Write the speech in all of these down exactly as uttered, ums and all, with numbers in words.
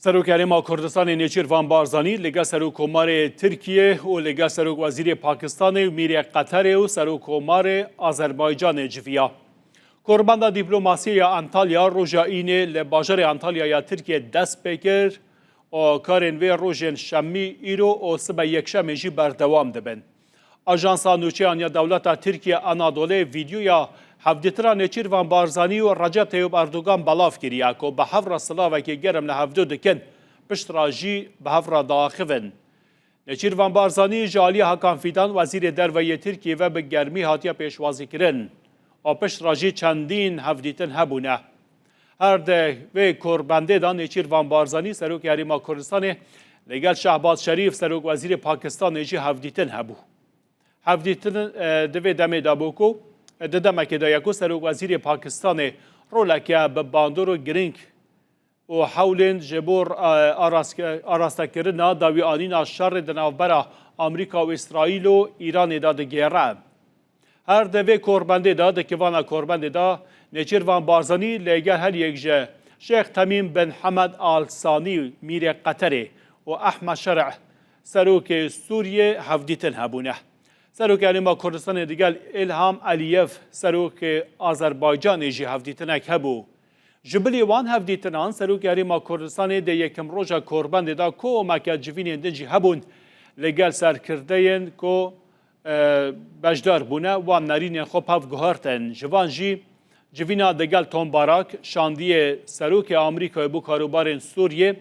Serok Herêma Kurdistanê Nêçîrvan Barzanî li gel Serokkomarê Tirkiyê û li gel Serokwezîrê Pakistanê û Mîrê Qeterê û Serokkomarê Azerbaycanê civiya. Korbenda dîplomasiyê ya Antalya roja Înê li bajarê Antalya ya Tirkiyê dest pê kir û karên vê rojên şemî, îro û sibe yekşemê jî berdewam dibin. Ajansa Nûçeyan ya Dewleta Tirkiye Anadolê vîdyoya hevdîtina Nêçîrvan Barzanî û Recep Tayyip Erdogan belav kiriye ku bi hev re silavekî germ li hevdu dikin, pişt re jî bi hev re diaxivin. Nêçîrvan Barzanî ji alî Hakan Fîdan, Wezîrê Derve yê Tirkiyê ve bi germî hatiye pêşwazîkirin û pişt re jî çendîn hevdîtin hebûne. Her di vê korbendê de Nêçîrvan Barzanî, Serokê Herêma Kurdistanê, li gel Şehbaz Şerîf, Serokwezîrê Pakistanê jî hevdîtin hebû. Hevdîtin, e, di vê demê de bû ku, e, di demekê de ye ku Serokwezîrê Pakistanê roleke bi bandor û girîng û hewlên ji bo, e, araske-, arastekirina dawîanîna şerê di navbera Amerîka û Îsraîl û Îranê de digêre. Her di vê korbendê de, di kivana korbendê de, Nêçîrvan Barzanî li gel her yek ji Şêx Temîm bin Hemed Al Sanî, Mîrê Qeterê, û Ehmed Şerh, Serokê Sûriyê, hevdîtin hebûne. Serokê Herêma Kurdistanê digel Îlham Eliyev, Serokê Azerbaycanê jî hevdîtinek hebû. Ji bilî wan hevdîtinan, Serokê Herêma Kurdistanê di yekem roja korbendê de komeke civînên din jî hebûn, li gel serkirdeyên ku, e, beşdar bûne, wan nerînên xwe pev guhertin. Ji van jî civîna digel Tom Barak, şandiyê Serokê Amerîkayê bo karûbarên Sûriyê,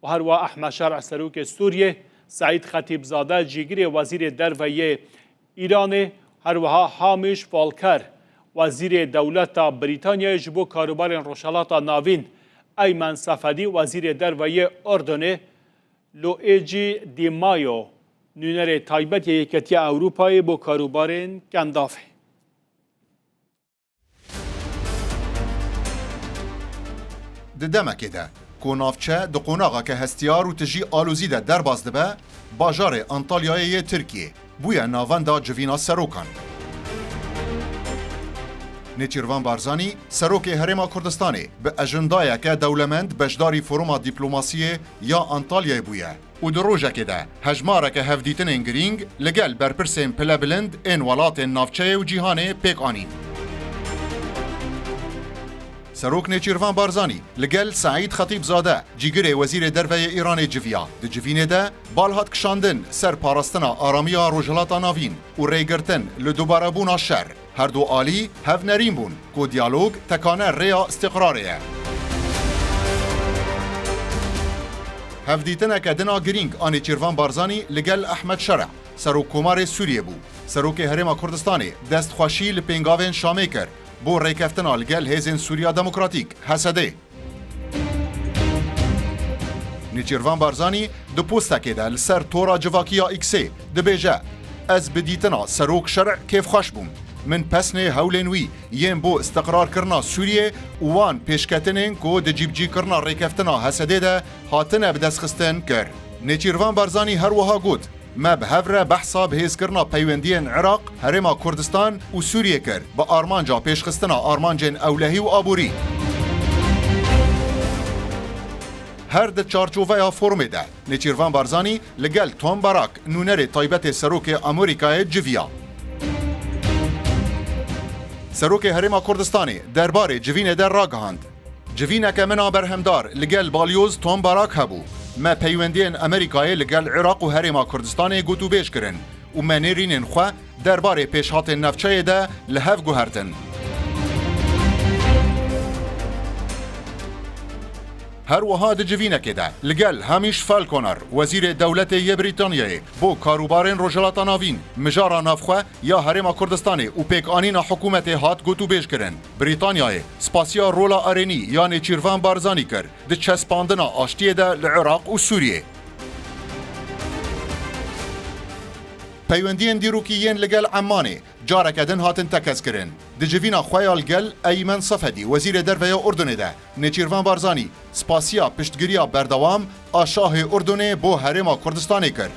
û herwiha Ehmed Şerh, Serokê Sûriyê, Seîd Xetîbzade, cîgirê Wezîrê Derve yê Îranê, herwiha Hamîş Volker, Wezîrê Dewleta Brîtanyayê ji bo karûbarên Rojhelata Navîn, Eymen Sefedî, Wezîrê Derve yê Urdunê, Luigi Di Maio, nûnerê taybet yê Yeketiya Ewropayê bo karûbarên Kendavê. Di demekê de ku navçe di qonaxeke hestiyar û tijî alozî de derbas dibe, bajarê Antalyayê yê Tirkiyê bûye navenda civîna serokan. Nêçîrvan Barzanî, Serokê Herêma Kurdistanê, bi ejendayeke dewlemend beşdarî Foruma Dîplomasiyê ya Antalyayê bûye. Û di rojekê de hejmareke hevdîtinên girîng li gel berpirsên pilebilind ên welatên navçeyê û cîhanê pêk anîn. Serok Nêçîrvan Barzanî li gel Seîd Xetîbzade, cîgirê Wezîrê Derve yê Îranê civiya. Di civînê de bal hat kişandin ser parastina aramiya Rojhilata Navîn û rêgirtin li dubarebûna şer. Her du alî hevnerîn bûn ku diyalog tekane rêya îstîqrarê ye. Hevdîtineke din a girîng a Nêçîrvan Barzanî li gel Ehmed Şerh, Serokkomarê Sûriyê bû. Serokê Herêma Kurdistanê destxweşî li pêngavên Şamê kir bo rêkeftina li gel Hêzên Sûriya Demokratîk, H S D. Nêçîrvan Barzanî di postekê de li ser tora civakî ya X-ê dibêje, Ez bi dîtina Serok Şerh kêfxweş bûm. Min pesnê hewlên wî yên bo îstiqrarkirina Sûriyê û wan pêşketinên ku di cîbicîkirina rêkeftina H S D de hatine bidestxistin kir. Nêçîrvan Barzanî her wiha got, Me bi hev re behsa bihêzkirina peywendiyên Iraq, Herêma Kurdistan û Sûriyê kir, bi armanca pêşxistina armancên ewlehî û aborî. Her di çarçoveya forumê de, Nêçîrvan Barzanî li gel Tom Barak, nûnerê taybet ê Serokê Amerîkayê civiya. Serokê Herêma Kurdistanê derbarê civînê de ragihand, Civîneke min a berhemdar li gel Balyoz Tom Barak hebû. Me peywendiyên Amerîkayê li gel Iraq û Herêma Kurdistanê gotûbêj kirin û me nêrînên xwe derbarê pêşhatên navçeyê de li hev guhertin. Her wiha di civînekê de li gel Hamish Falconer, Wezîrê Dewletê yê Brîtanyayê bo karûbarên Rojhilata Navîn, mijara navxwe ya Herêma Kurdistanê û pêkanîna hikûmetê hat gotûbêj kirin. Brîtanyayê spasiya rola erênî ya Nêçîrvan Barzanî kir di çespandina aştiyê de li Iraq û Sûriyê. Peywendiyên dîrokî yên li gel Emmanê careke din hatin tekez kirin. Di civîna xwe ya li gel Eymen Sefedî, Wezîrê Derve ya Urdunê de, Nêçîrvan Barzanî spasiya piştgiriya berdewam a Şahê Urdunê bo Herêma Kurdistanê kir.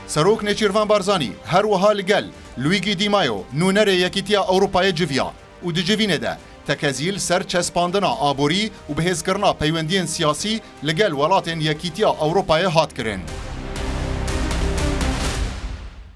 Serok Nêçîrvan Barzanî her wiha li gel Luigi Di Maio, nûnerê Yekîtiya Ewropayê civiya û di civînê de Tekezî li ser çespandina aborî û bihêzkirina peywendiyên siyasî li gel welatên Yekîtiya Ewropayê hat kirin.